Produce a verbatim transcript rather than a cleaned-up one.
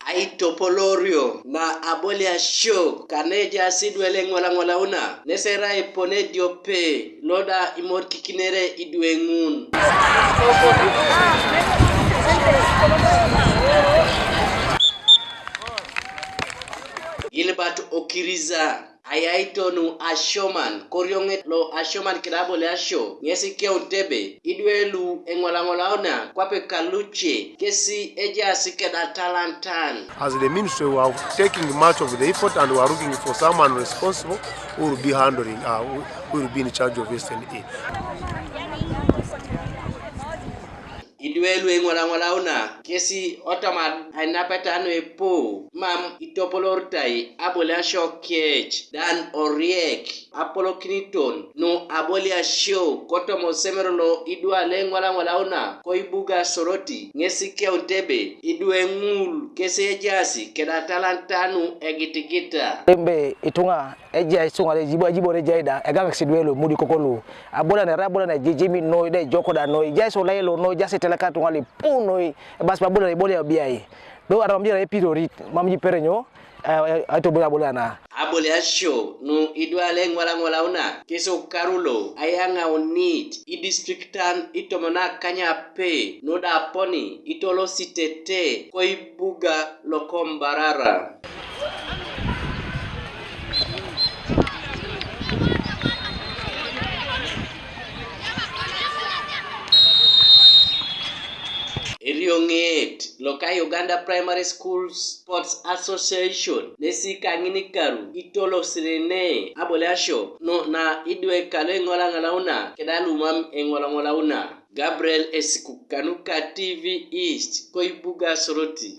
Aitopolorio na aboliasio kaneja sidwele ŋwalaŋwalauna neserai pone diope loda imorikikinere idweŋun. Gilbert Okiriza. Ayaito nu asioman, korioŋet lo asioman keda aboliasio, ŋes ikeunit ebe idwe lu eŋwalaŋwalauna kwape kaluce, kesi ejaas keda talantan. As the ministry, we are taking much of the effort and we are looking for someone responsible who will be handling, uh, who will be in charge of S N A. Idwe lu eŋwalaŋwalauna kesi otomad ainapeta nuipu mam itopoloritai aboliasio kec. Dan Oriek. Apolokiniton nu aboliasio kotoma osemero lo idwe lu eŋwalaŋwalauna koibuga Soroti ŋes ikeunit ebe idwe ŋul kesi ejaas keda talantan nu egitigita. Ebe ituŋa ejai suŋa le jibo ajibore ejai da egaŋakis idwe lu emudi koko lu. Abodan erai abodan ejijimi noi da ejok da noi, ejai so lailo noi, ejaas eteleka tuŋa lipu noi, ebas abodan ibolia obiai. Do aramam jira epirorit mam jipere nyo? Aitobol abolia na. Aboliasio nu idwe lu eŋwalaŋwalauna kesi okaru lo ayaŋaunit idistriktan itomon akanyape nu da aponi itolositete koibuga lokombarara. Erioŋet loka Uganda Primary Schools Sports Association nesi kaŋinikaru itolosirene aboliasio nu na idwe kalu eŋwalaŋwalauna keda lumam eŋwalaŋwalauna. Gabriel Esiku kanuka T V East koibuga Soroti.